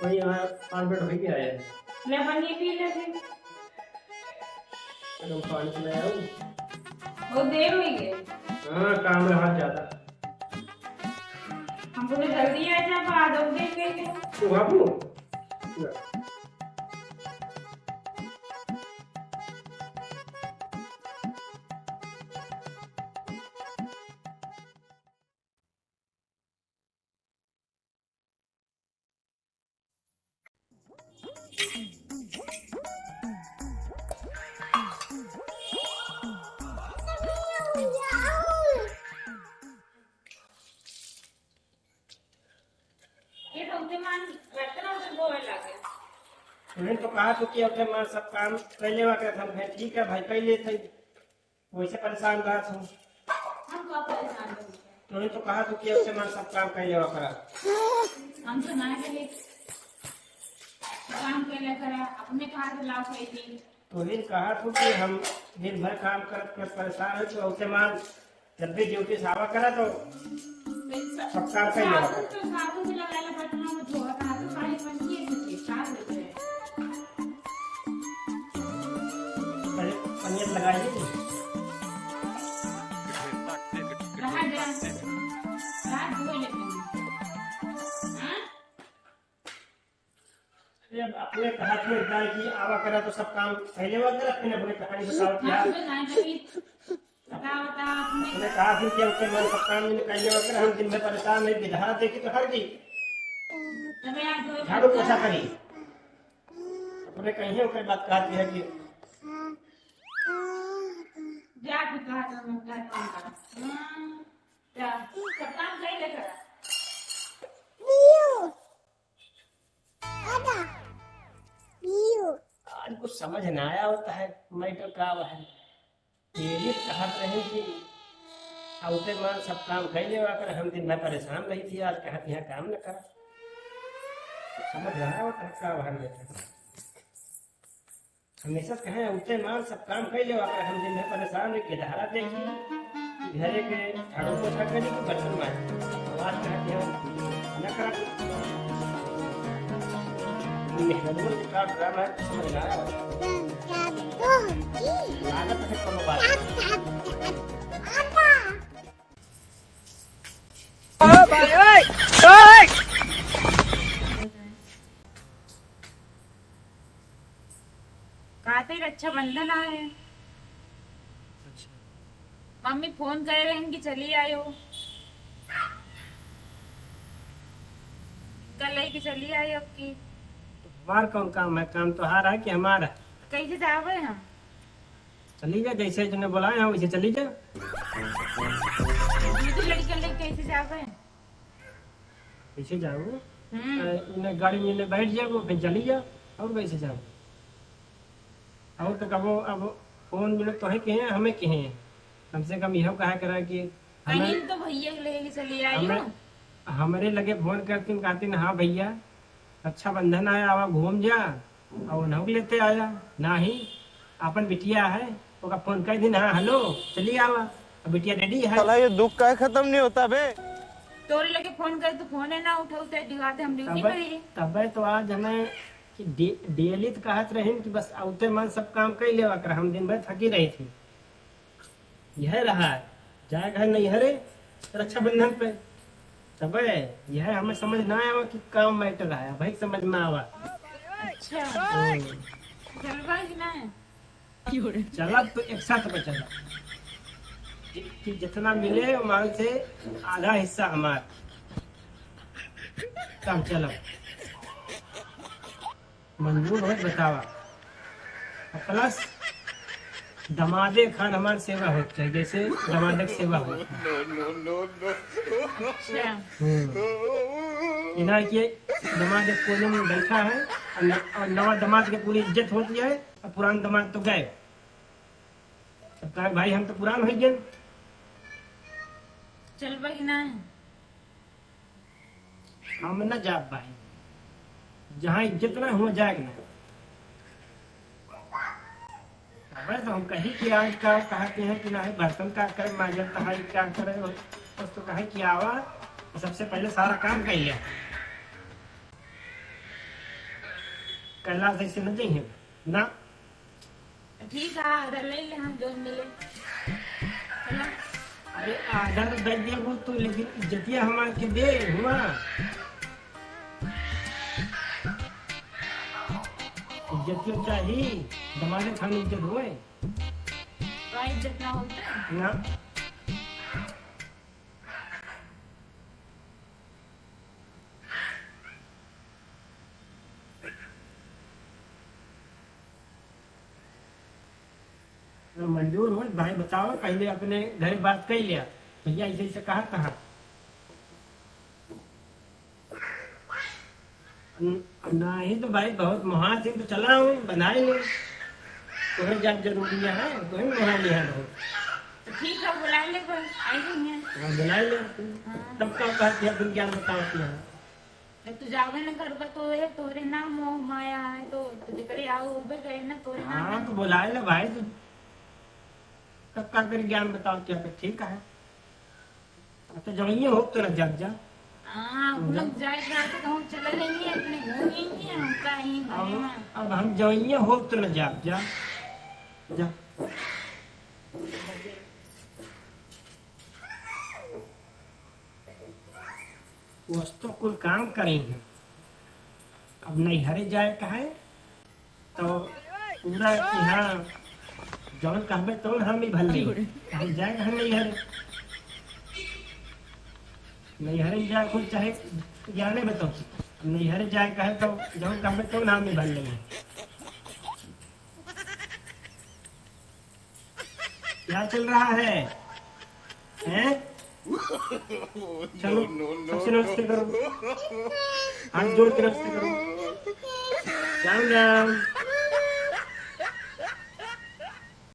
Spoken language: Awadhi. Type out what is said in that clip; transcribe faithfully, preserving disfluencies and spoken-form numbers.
कोई यहाँ पाँच मिनट हो गया है। ले, पानी पी ले फिर। अरे, पानी तो ले आओ। बहुत देर हो गई। हाँ, काम रहा ज्यादा। हमको तो जल्दी आ जा, बाद में देख लेंगे। तू बाबू। ये तो उठे मान रखते ना, उधर बोए लागे। उन्हें तो कहा तो कि उठे मान सब काम कर लेवा के, हम कहे, "ठीक है भाई, कर लेते हैं।" वैसे परेशान रहत हूँ। हम तो परेशान रहते हैं। तूने तो कहा तू कि अब से मन सब काम कर लेवा करा। हम तो ना कहे काम कर ले करा, अपने कहा तो लाओ कह दी। तूने कहा तू कि हम दिन भर काम करत करत परेशान है, तो अब से मान जब भी ड्यूटी से आवा करा तो सब काम कर लेवा करा। साबुन तो साबुन से लगाला, बर्तनों में धोआ था, तो खाली पंखी है, साफ हो जाए। पहले पनिया लगाइए। रहा जा। रात धो लेते हैं। हाँ? अरे, अब अपने कहा थे एक बार कि आवा करा तो सब काम पहले हुआ करा, अपने, अपने कहानी बताओ कि हाँ, यार। तो जान दो कि बता, बता, अपने अपने कहा थे कि अपने मन सब काम मैंने पहले हुआ करा, हम दिन में परेशान है, विधारा देखी तो हर की। अबे यार, दो झाड़ू पोछा करी। अपने कहीं ओकर बात कहत है कि जा तू कहा तो मैं घर काम कर। हम्म, जा, सब काम कर ले कर। आज कुछ समझ ना आया होता है, मैटर का हुआ है। ये भी कहत रहे कि औते मान सब काम कर लेवा कर, हम दिन भर परेशान रही थी, आज कहत यहाँ काम न करा। समझ रहा हो तो का बाहर में था। हमेशा कहे औते मान सब काम कर लेवा कर, हम दिन भर परेशान रही, धारा देखी, घरे के झाड़ू पोछा करी कि बर्तन माजी। तो आज कहत यहाँ न करा। मेहनत का ड्रामा है, समझ ना आया। लागत है कोनो बात। ओ भाई, ओए, ओए। काते रक्षाबंधन आए। अच्छा। मम्मी फोन करे रहन कि चली आयो। कल ही कि चली आयो अब की। तो हमार कौन काम है? काम तोहार है कि हमार है? कैसे जावे हम? चली जा, जैसे जने बुलाए हैं वैसे चली जा। दूसरी लड़की लेके कैसे जावे? कैसे जाओ? हम्म। अ, इन्हें गाड़ी में इन्हें बैठ जाओ, फिर चली जाओ, और कैसे जाओ? और तो कबो अब फोन मिलो तो है कहे, हमें कहे, कम से कम यह कहा करा कि हमें, कहीं तो भैया के लेके चली आई हमें, हो। हमरे लगे फोन करतीन, कहतीन, "हाँ भैया, रक्षाबंधन आया, आवा घूम जा।" और उन्हों के लेते आया, नाही, अपन बिटिया है, ओका फोन कर दिन, "हाँ, हेलो, चली आवा।" अब बिटिया रेडी है। साला, ये दुख काहे खत्म नहीं होता बे? तोरे लगे फोन करे तो फोन है ना उठाऊ, ते दिखाते हम ड्यूटी तबे, पर ही। तबे तो आज हमें कि डे-, डेली तो कहत रहिन कि बस औते मन सब काम कर लेवा कर, हम दिन भर थकी रही थी। यह रहा है, जाए घर नैहरे रक्षाबंधन पे। तबे यह हमें समझ ना आवा कि का मैटर है, भाई समझ ना आवा। अच्छा। हम्म। चलबा कि ना? चलब तो एक साथ में चलब। कि, कि जितना मिले, वहाँ से आधा हिस्सा हमार। तब चलब। मंजूर होत बतावा। और प्लस दमादे खान हमार सेवा होत चाहिए, जैसे दमादे के सेवा होत है। No, no, no, no। अच्छा। हम्म। इना के दमादे कोने में बैठा है और न-, और नवा दमाद के पूरी इज्जत होती है और पुरान दमाद तो गए। अब कहा, "भाई, हम तो पुरान हो गए।" चल भाई ना। हम न जाब भाई, जहाँ इज्जत ना हुआ जाए ना। अबे तो हम कही कि आज का कहते हैं कि नहीं बर्तन का करे, माजन तहारी का करे, बस तो कहे कि आवा, सबसे पहले सारा काम कर लिया। कैलाश ऐसे न जइहे ना। ठीक है, आधा ले ले, हम जौन मिले। है ना? अरे, आधा तो दे देबू तू, लेकिन इज्जतिया हमार के दे हुआ। इज्जतिया चाही, दमादे खान इज्जत होए। का इज्जत ना होता? ना। मंजूर हो भाई, बताओ, पहले अपने घर बात कर लिया, भैया ऐसे ऐसे कहा था। न-, नाही तो भाई, बहुत मुहान से तो चला हूँ, बनाए ले। तोहरे जान जरूरी है, तोहरे मुहा लिया बहुत। तो ठीक है, बुला ले भाई, आई हुई है। हाँ, बुला ले। हाँ। तब का कहती है, तुम ज्ञान बताओ कि हाँ। जब तू जावे न घर का, तो ये तोहरे ना मोह माया है, तो, तो जेकरे आओ, उबे गए ना, तोहरे ना हाँ, तो बुला ले भाई, तू तब का करी, ज्ञान बताओ क्या, तो ठीक है। अब तो जवइये हो तो न जाब जा। हाँ, हम लोग जाए रहा तो हम चले जाएंगे, अपने घर जाएंगे, हम कहीं अब, अब हम जवइये हो तो न जाब जा। जा। वस्तु कुल काम करे हैं। अब नैहरे जाए का है, तो पूरा यहाँ जौन कहबे तौन हम ही भर लेंगे। हम जाए कहाँ नैहरे? नैहरे जाए कुल चाहे जाने बताओ। नैहरे जाए कहे तो जौन कहबे तौन हम ही भर लेंगे। क्या चल रहा है? हैं? चलो, सबसे नमस्ते करो। हाथ जोड़ के नमस्ते करो। राम राम।